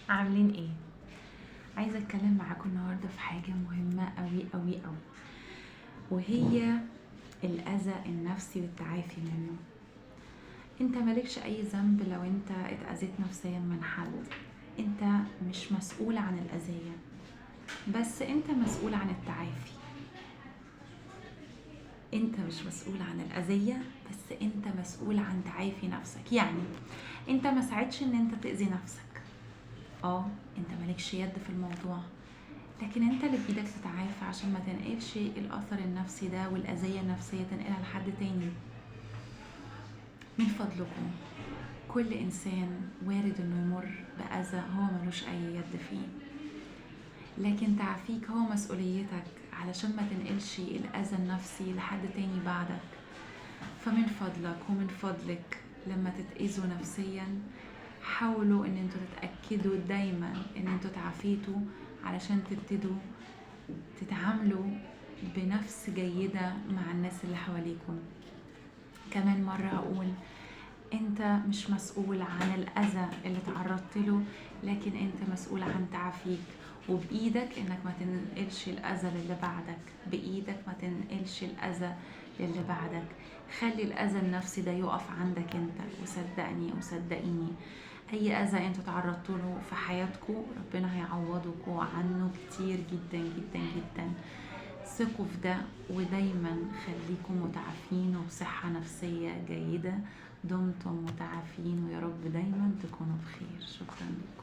عاملين ايه؟ عايزه اتكلم معاكم النهارده في حاجة مهمة قوي قوي قوي، وهي الاذى النفسي والتعافي منه. انت مالكش اي ذنب لو انت اتأذيت نفسيا من حد، انت مش مسؤول عن الاذية، بس انت مسؤول عن التعافي. انت مش مسؤول عن الاذية، بس انت مسؤول عن تعافي نفسك. يعني انت ما ساعدش ان انت تأذي نفسك، انت مالكش يد في الموضوع، لكن انت اللي بايدك تتعافى عشان ما تنقلش الاثر النفسي ده والاذية النفسية تنقلها لحد تاني. من فضلكم، كل انسان وارد انه يمر باذى هو ملوش اي يد فيه، لكن تعافيك هو مسؤوليتك علشان ما تنقلش الاذى النفسي لحد تاني بعدك. فمن فضلك ومن فضلك لما تتأذوا نفسيا حاولوا ان انتوا تتأكدوا دايما ان انتوا تعافيتوا علشان تبتدوا تتعاملوا بنفس جيدة مع الناس اللي حواليكم. كمان مرة هقول، انت مش مسؤول عن الأذى اللي تعرضت له، لكن انت مسؤول عن تعافيك، وبإيدك انك ما تنقلش الأذى للي بعدك. بإيدك ما تنقلش الأذى للي بعدك. خلي الأذى النفسي ده يقف عندك انت، وصدقني وصدقيني اي اذى انتوا تعرضتوا له في حياتكم ربنا هيعوضكم عنه كتير جدا جدا جدا. ثقوا في ده، ودايما خليكم متعافين وبصحة نفسية جيدة. دمتم متعافين، ويا رب دايما تكونوا بخير. شكرا لكم.